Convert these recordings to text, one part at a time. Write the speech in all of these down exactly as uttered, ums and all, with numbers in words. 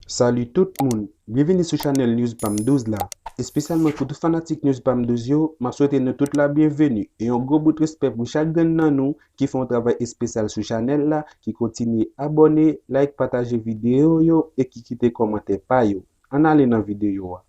Salut tout moun, byenvini sou chanèl News Pam douz la. Espesyalman pou tout fanatik News Pam douz yo, m ap swete nou tout la byenveni e yon gwo bout respè pou chak grenn nan nou ki fè yon travay espesyal sou chanèl la, ki kontinye abòne, like, pataje videyo yo e ki kite kòmantè pa yo. Ann ale nan videyo a.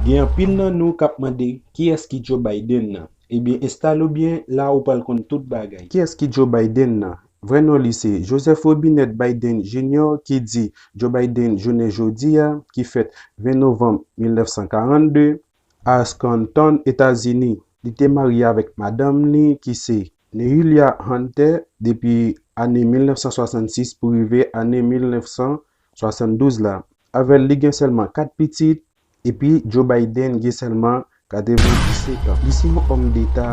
Gen anpil nan nou k ap mande kiyès ki Joe Biden nan. Ebyen, enstale w byen, la ou pral konn tout bagay. Kiyès ki Joe Biden nan? Vrè non li se Joseph Robinette Biden Junior, ki di Joe Biden jounen jodi a, ki fèt ven novanm mil nèf san karannde, a Scranton, Etazini. Li te marye avèk madanm li ki se Nehulia Hunter depi ane mil nèf san swasannsis pou rive ane mil nèf san swasanndouz la. Avè l, li gen sèlman kat pitit, epi Joe Biden gen sèlman katrevendiset an. Li se yon òm deta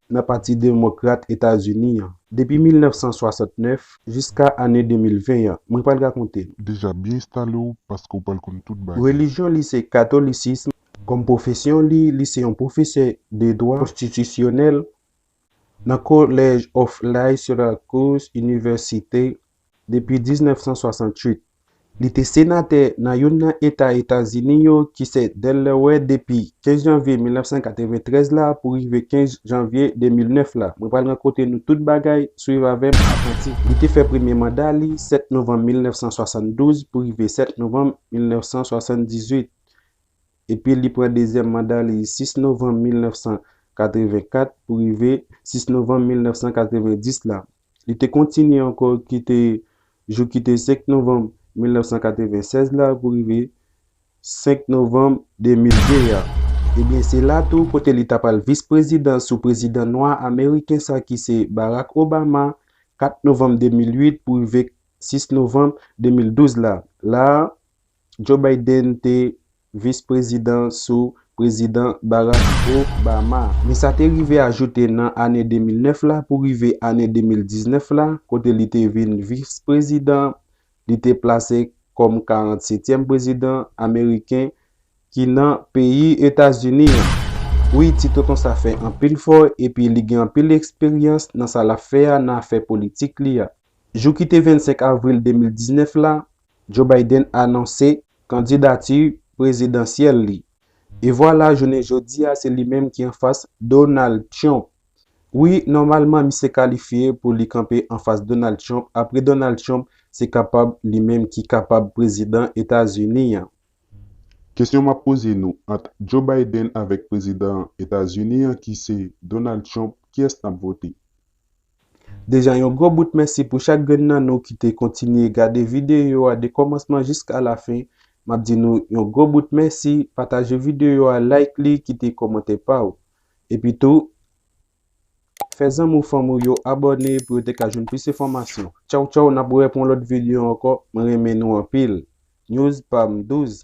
nan Pati Demokrat Etazini an depi mil nèf san swasantnèf jiska ane de mil ven an. Mwen pral rakonte l. Deja byen enstale w paske w pral konn tout bagay. Relijyon li se katolisism. Kòm pwofesyon li, li se yon pwofesè de dwa konstitisyonèl nan College of Life Syracuse University depi diznèf san swasanntuit. Li te senatè nan youn nan eta Etazini yo ki se Delaware depi kenz janvye mil nèf san katreventrèz la pou rive kenz janvye de mil nèf la. Mwen pral rakonte nou tout bagay, swiv avè m atantif. Li te fè premye manda li sèt novanm mil nèf san swasanndouz pou rive sèt novanm mil nèf san swasanndizuit. Epi li pran dezyèm manda li sis novanm mil nèf san katrevenkat pou rive sis novanm mil nèf san katrevendis la. Li te kontinye ankò ki te jou ki te senk novanm mil nèf san katrevensèz la pou rive senk novanm de mil de a. Ebyen, se la tou kote li ta pral vis prezidan sou prezidan nwa ameriken sa ki se Barack Obama, kat novanm de mil uit pou rive sis novanm de mil douz la. La, Joe Biden te vis prezidan sou prezidan Barack Obama. Men sa te rive ajoute nan ane de mil nèf la pou rive ane de mil diznèf la, kote li te vin vis prezidan, li te plase kòm karannsetyèm prezidan ameriken ki nan peyi Etazini an. Wi, ti tonton sa fè anpil fò epi li gen anpil eksperyans nan sa l ap fè a nan afè politik li a. Jou ki te vennsenk avril de mil diznèf la, Joe Biden anonse kandidati prezidansyèl li. E vwala, jounen jodi a, se li menm ki anfas Donald Trump. Wi, nòmalman, misye kalifye pou li kanpe anfas Donald Trump. Apre Donald Trump, se kapab li menm ki kapab prezidan Etazini an. Kesyon m ap poze nou, ant Joe Biden avèk prezidan Etazini an ki se Donald Trump, kiyès n ap vote? Deja, yon gwo bout mèsi pou chak grenn nan nou ki te kontinye gade videyo a de kòmansman jiska lafen. M ap di nou yon gwo bout mèsi, pataje videyo a, like li, kite kòmantè pa w. Epi tou, fè zanmi w, fanmi w yo abòne pou yo te ka jwenn plis enfòmasyon. Tchaw, tchaw, n ap wè pou yon lòt videyo ankò. Mwen renmen nou anpil. News Pam douz.